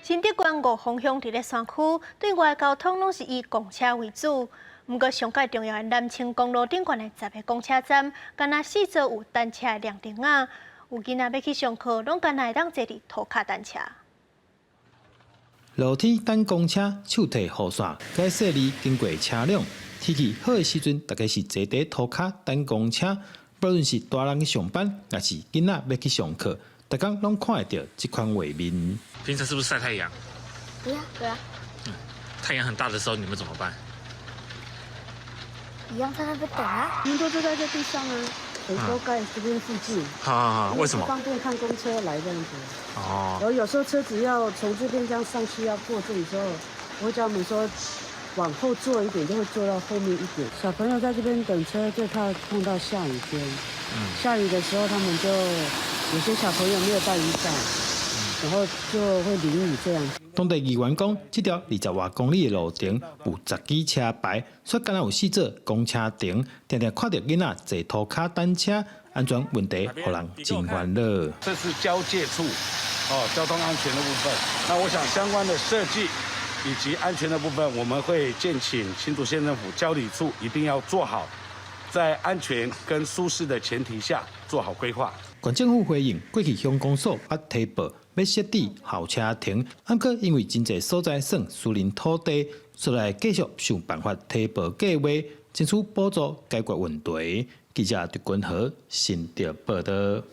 新竹縣五峰鄉佇咧山區，對外交通攏是以公車為主。毋過上蓋重要的南清公路頂懸的十个公車站，干焦四座有單車的涼亭仔，有囡仔欲去上課，攏干焦會當坐佇塗跤單車。露天等公車，手提雨傘，該細膩經過車輛。天氣好的時陣，大家是坐佇塗跤等公車，不論是大人去上班，抑是囡仔欲去上課，逐工攏看會著這款畫面。平常是不是曬太陽？對啊，對啊。嗯，太陽很大的時候，你們怎麼辦？一樣在那邊等啊。你們都坐在這地上啊，很多蓋這邊附近。好好好，為什麼？方便看公車來這樣子。哦。然後有時候車子要從這邊這樣上去要過這裡時候，我會叫他們說往後坐一點，就會坐到後面一點。小朋友在這邊等車，最怕碰到下雨天。下雨的時候，他們就有些小朋友沒有帶雨傘，然後就會淋雨這樣。當地議員講，這條20外公里的路程有十支車牌，煞干焦有四座公車亭，定定看著囡仔坐塗跤等車，安全問題予人真煩惱。這是交界處，哦，交通安全的部分。那我想相關的設計以及安全的部分，我們會建請新竹縣政府交旅處一定要做好，在安全跟舒適的前提下做好規劃。縣政府回應，過去鄉公所捌提報欲設置候車亭，毋過因為真濟所在算私人土地，所以繼續想辦法提報計劃，爭取補助解決問題。記者陳君和新竹報導。